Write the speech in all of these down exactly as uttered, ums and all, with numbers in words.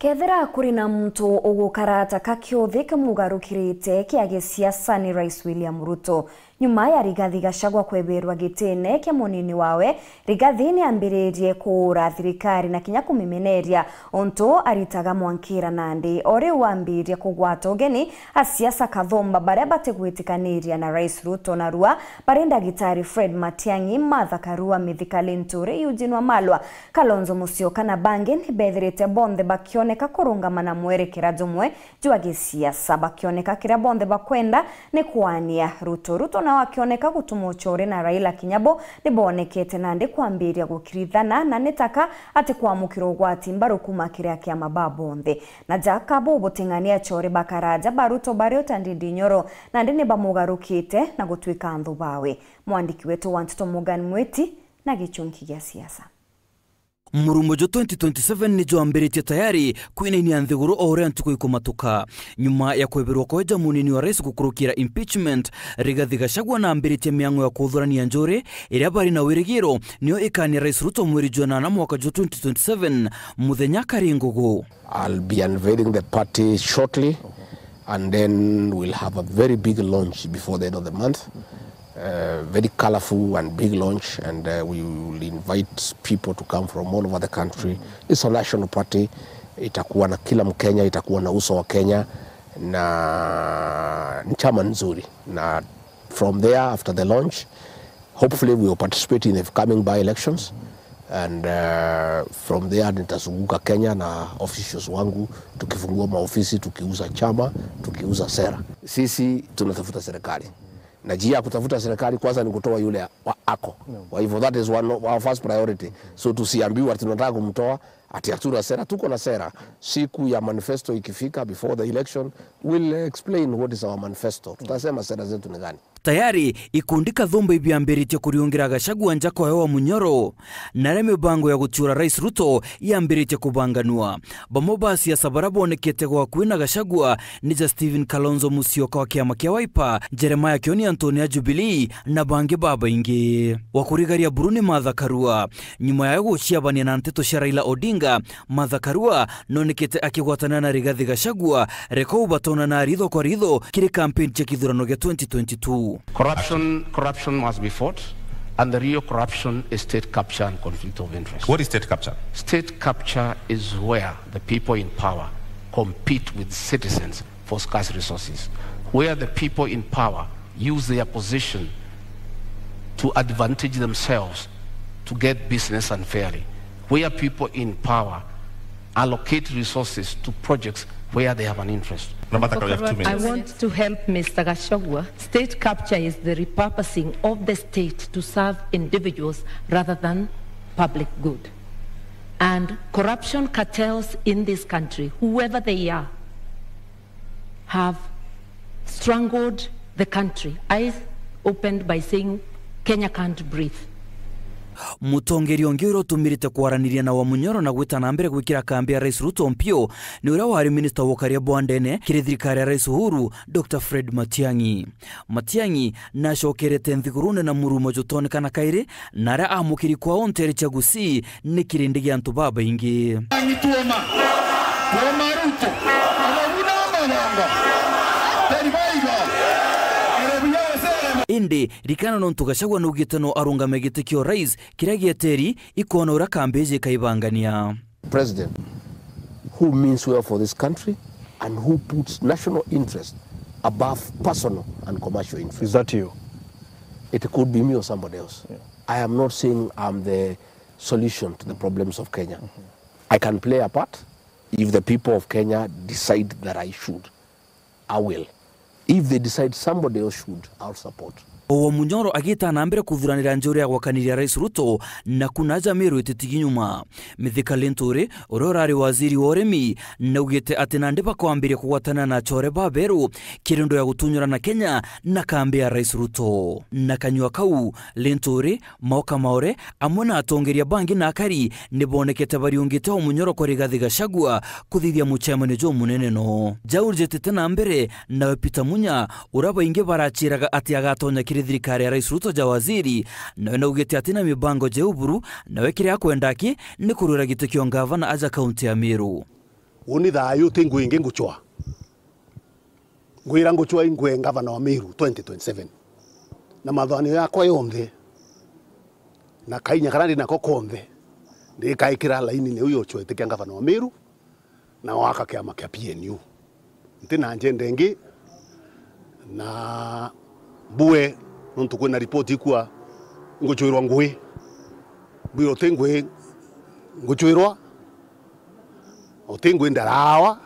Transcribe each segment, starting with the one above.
Kethira kuri na muntu ugukara ata ka kiuthi kimugarukirite kia gisiasa ni Rais William Ruto. Nyuma ya Rigathi Gachagua kweberwa gitine kia munini wawe, Rigathi ni ambiririe kuura thirikari na kinya kumimeneria untu aritaga mwankira nandi. O riu ambiria kugwata ugeni asiasa kathumba baria batigwitikaniria na Rais Ruto, narua bari Ndagitari Fred Matiang'i, Martha Karua, Mithika Linturi, Eugene Wamalwa, Kalonzo Musyoka na bangi ni bethirite bonthe bakioneka kurungama na mwerekera jumwe jwa gisiasa, bakioneka kiria bonthe bakwenda ni kwania Ruto. Ruto nao akioneka gutuma uchore na Raila kinya bo ni bonekete nandi kwambiria gukirithana na ni taka ati kwamukira ugwati mbaru kuma kiria kiama ba bonthe. Na jaka bo buting'ania achore ba karaja ba Ruto bari uta ndindi nyoro nandi ni bamugarukite na gutwika nthu bawe. Mwandiki wetu wa nteto Morgan Mwiti na gichunki gia siasa. Murumo jwa twenty twenty-seven ni jwambiritie tayari kwinainia nthiguru o uria ntuku ikumatuka. Nyuma ya kweberwa kwa ja munini wa rais gukurukira impeachment, Rigathi Gachagua na ambiritie miango ya kuthurania njuri iria bari na wirigiro niyo ikania Rais Ruto mweri jwa nana mwaka jwa twenty twenty-seven, muthenya kari ngugu. I'll be unveiling the party shortly, and then we'll have a very big launch before the end of the month. Uh, very colorful and big launch, and uh, we will invite people to come from all over the country. It's a national party. Itakuwa na kila Mkenya, itakuwa na uso wa Kenya, na ni chama nzuri. Na from there, after the launch, hopefully we will participate in the coming by-elections, and uh, from there nitazunguka Kenya na officials wangu, tukifungua maofisi, tukiuza chama, tukiuza sera. Sisi tunatafuta serikali, na njia ya kutafuta serikali kwanza ni kutoa yule wa ako. Kwa hivyo that is one of our first priority. So tusiambiwe ati tunataka kumtoa, ati hatuna sera. Tuko na sera. Siku ya manifesto ikifika, before the election, we'll explain what is our manifesto. Tutasema sera zetu ni gani. Tayari ikundi kathumba ibiambiritie kuriungira Gachagua nja kwa wa munyoro, na ria mibango ya guciura Rais Ruto yambiritie kubanganua. Bamwe ba siasa baria bonekete gwa akui na Gachagua ni ja Stephen Kalonzo Musyoka wa kiama kia Wiper, Jeremiah Kioni Anthony a Jubilee, na bangi babaingi. Wa kurigaria buru ni Martha Karua. Nyuma ya guciabania na nteto cia Raila Odinga, Martha Karua nonekete akigwatanira na Rigathi Gachagua, reka u batonana ritho kwa ritho kiri kampeni cia kithurano gia twenty twenty-two. Corruption, corruption must be fought, and the real corruption is state capture and conflict of interest. What is state capture? State capture is where the people in power compete with citizens for scarce resources, where the people in power use their position to advantage themselves to get business unfairly, where people in power allocate resources to projects where they have an interest. Unapata kwa two minutes. I want to help Mister Gachagua. State capture is the repurposing of the state to serve individuals rather than public good. And corruption cartels in this country, whoever they are, have strangled the country. Eyes opened by saying, "Kenya can't breathe." Mutongeria ungi uria utumirite kwaraniria na wa munyoro na gwita na mbere gwikira kambi ya Rais Ruto mpio ni uria wari minista wa ukaria bwa ndene kiri thirikari ya Rais Uhuru, Doctor Fred Matiang'i. Matiang'i nacokerete nthigurune na murumo jutonekana kairi, na aria amukiri kwao nteere cia Gusii ni kirindi gia antu babaingi. Tuoma, tuoma Ruto, amaguna amabongo, tari baigo, ere buya gusere. Indi, rikana nontu Gachagua naugite no arungame giti kia urais kiria gieteri, ikona uria kambi iji ikaibangania. President who means well for this country and who puts national interest above personal and commercial interest. Is that you? It could be me or somebody else. Yeah. I am not saying I'm the solution to the problems of Kenya. I can play a part if the people of Kenya decide that I should. I will. If they decide somebody else should, I'll support. O wa munyoro agita na mbere kuthuranira njuri ya gwakaniria Rais Ruto, na kuna aja Meru ititigi nyuma. Mithika Linturi, uria urari waziri wa urimi, naugite ati nandi bakwambiria kugwatanira na achore baberu kiri ndu ya gutunyura na Kenya na kambi ya Rais Ruto. Na kanyua kau, Linturi, Maoka Maore, amwe na atongeria bangi na akari ni bonekete bariungite o munyoro kwa Rigathi Gachagua kuthithia mucemanio jumunene no. Jau jetete na mbere, nawe Peter Munya, uria baingi baraciraga ati agatonya kiri thirikari ya Rais Ruto ja waziri, nawe naugite ati na mibango jeu buru, nawe kiria akwenda aki ni kurwira giti kia ungavana aja kaunti ya Meru. Uni thayu ti ngui ingi ngucwa. Ngwira ngucwa ingwe ngavana wa Meru twenty twenty-seven. Na mathanio yakwa yonthe, na kainya karia ndi nako konthe, ndikaikira laini niu yucwa itikia ngavana wa Meru, na waka kiama kia P N U. Nti na njenda ingi, na mbue, nontu kwina ripoti ikua ngucwirwa ngui. Mbwira uti ngui ngucwirwa, uti ngui ndaraawa,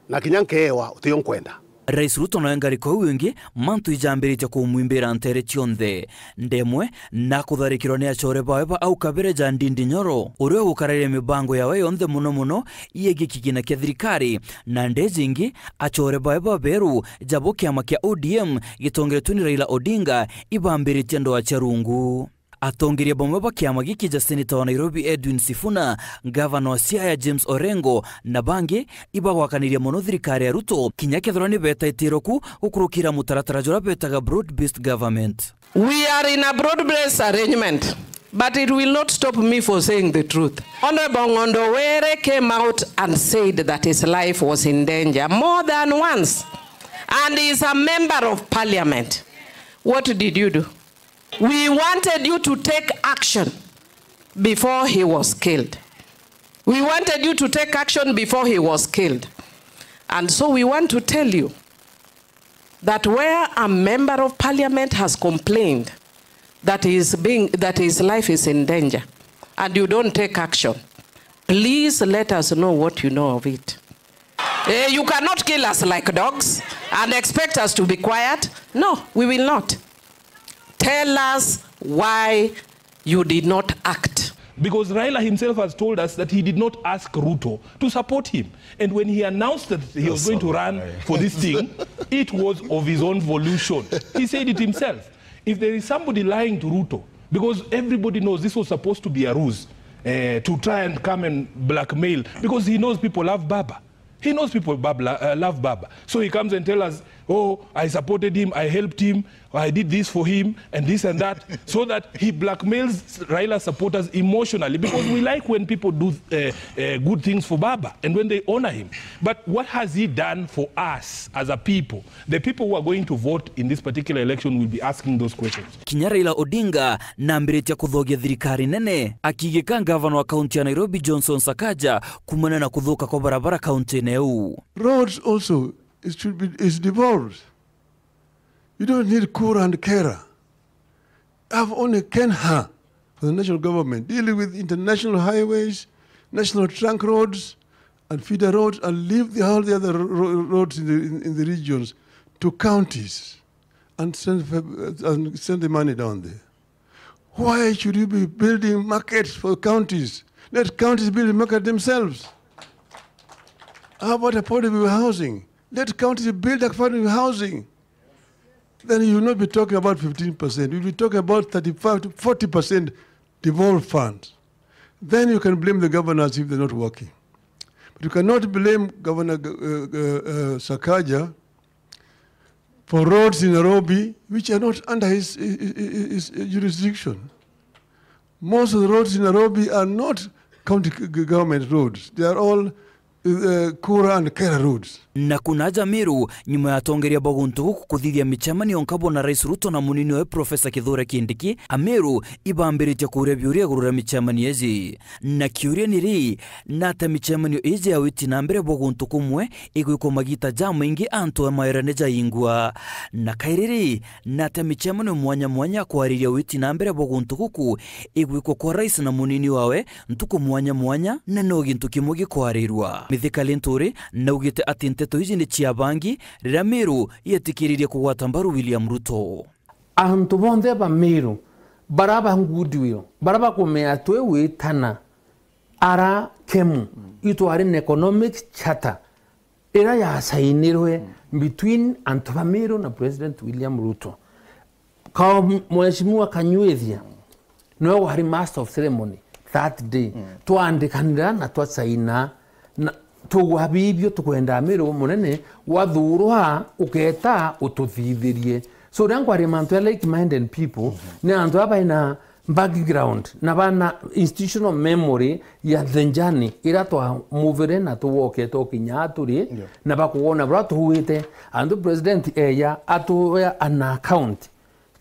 na kinya nkeewa utio nkwenda. Rais Ruto nawe ngariko iu ingi, mantu ijambiritie kumwimbira nteere cionthe. Ndemwe, na kutharikirwa ni acore bawe ba au kabere ja Ndindi Nyoro, uria ugukararia mibango yawe yonthe mono mono yegii kigina kia thirikari, na ndeji ingi, acore bawe baberu ja bo kiama kia O D M gitongeretwe ni Raila Odinga ibambiritie ndoa cia rungu. Atongeria bamwe ba kiama giki ja seneta wa Nairobi Edwin Sifuna, ngavana wa Siaya James Orengo, na bangi, ibagwakaniria mono thirikari ya Ruto, kinya kethirwa ni betaitirwe ku gukurukira mutaratara juria betaga broad-based government. We are in a broad-based arrangement, but it will not stop me for saying the truth. Honorable Ng'ondo Were came out and said that his life was in danger more than once, and he is a member of parliament. What did you do? We wanted you to take action before he was killed. We wanted you to take action before he was killed. And so we want to tell you that where a member of parliament has complained that he is being, that his life is in danger, and you don't take action, please let us know what you know of it. Eh, you cannot kill us like dogs and expect us to be quiet. No, we will not. Tell us why you did not act. Because Raila himself has told us that he did not ask Ruto to support him. And when he announced that he was going to run for this thing, it was of his own volition. He said it himself. If there is somebody lying to Ruto, because everybody knows this was supposed to be a ruse, eh, to try and come and blackmail, because he knows people love Baba. He knows people bab-, uh, love Baba. So he comes and tell us, "Oh, I supported him, I helped him, I did this for him, and this and that," so that he blackmails Raila supporters emotionally, because we like when people do, uh, uh, good things for Baba and when they honor him. But what has he done for us as a people? The people who are going to vote in this particular election will be asking those questions. Kinya Raila Odinga nambiritie kuthogia thirikari nene, akigika ngavana wa kaunti ya Nairobi Johnson Sakaja kumana na kuthuka kwa barabara kaunti-ini iu. Roads also is, should be, is devolved. You don't need KURA and KeRRA. Have only KeNHA for the national government, dealing with international highways, national trunk roads, and feeder roads, and leave the, all the other ro-, ro-, roads in the, in, in the regions to counties and send, and send the money down there. Why should you be building markets for counties? Let counties build a market themselves. How about affordable housing? Let counties build affordable housing. Then you will not be talking about fifteen percent. You'll be talking about thirty-five to forty percent devolved funds. Then you can blame the governors if they're not working. But you cannot blame Governor, uh, uh, uh, Sakaja for roads in Nairobi which are not under his, his, his, his jurisdiction. Most of the roads in Nairobi are not county g-, g-, government roads. They are all, uh, KURA and KeRRA roads. Na kuna aja Meru, nyuma ya atongeria ba guntu guku kuthithia micemanio nkabo na Rais Ruto na munini wawe Professor Kithure Kindiki, Ameru ibambiritie kuuria biuria iguru ria micemanio iji. Na kiuria ni ri, nata micemanio iji ya witi na mbere bwa guntu kumwe igwikwa magita jamaingi antu a maera ni jaingwa? Na kairi ri, nata micemanio mwanya mwanya ya kwariria witi na mbere bwa guntu guku igwikwa kwa rais na munini wawe ntuku mwanya mwanya, na no gintu kimwe gikwarirwa? Mithika Linturi naugite ati nteto iji ni cia bangi riria Meru yetikiririe kugwata mbaru William Ruto. Antu bonthe ba Meru, bara ba goodwill, bara bakumea twi witana, ara kemu, itwari na economic charter ira yasainirwe between antu ba Meru na President William Ruto. Ka Mheshimiwa Kanyuithia, niwe wari master of ceremony that day. Twandikanira na twasaina, na tugwabithio, tukwenda Meru munene, wathurwa uketa ututhithirie. So, riria nkwaria mantu ya like-minded people, ni antu aba baina background na bana institutional memory ya the journey ira twamuvire na tuwokete ukinya aturi, yeah, na bakuona bura tuwite. Antu president eya atuya an account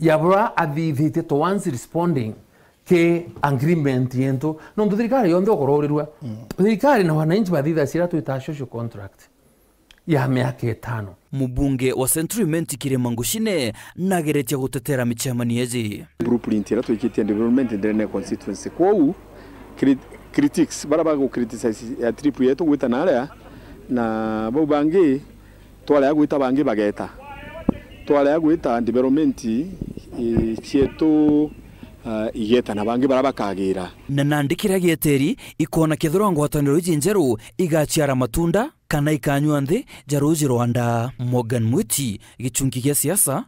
ya bura athithitie towards responding ki agreement yentu. Nontu thirikari yonthe ukororirua, mm, thirikari na wananchi bathitha cira twita social contract ya miaka itano. Mubunge wa Central Imenti Kirima Ngucine nageretie gutetera micemanio iji. Blueprint iria twikitie development nderene constituency. Kwou crit-, critics, bara bagu criticize ya trip yetu gwita naria, na bau bangi twarega gwita bangi bageta. Twarega gwita development, eh, cietu, ah, igeta na bangi bara bakagira. Na nandi kiria gieteri ikona kethirwa ngwataniro iji njeru igaciara matunda kana ikanyua nthi ja ruuji rwa ndaa. Morgan Mwiti, gichungi gia siasa,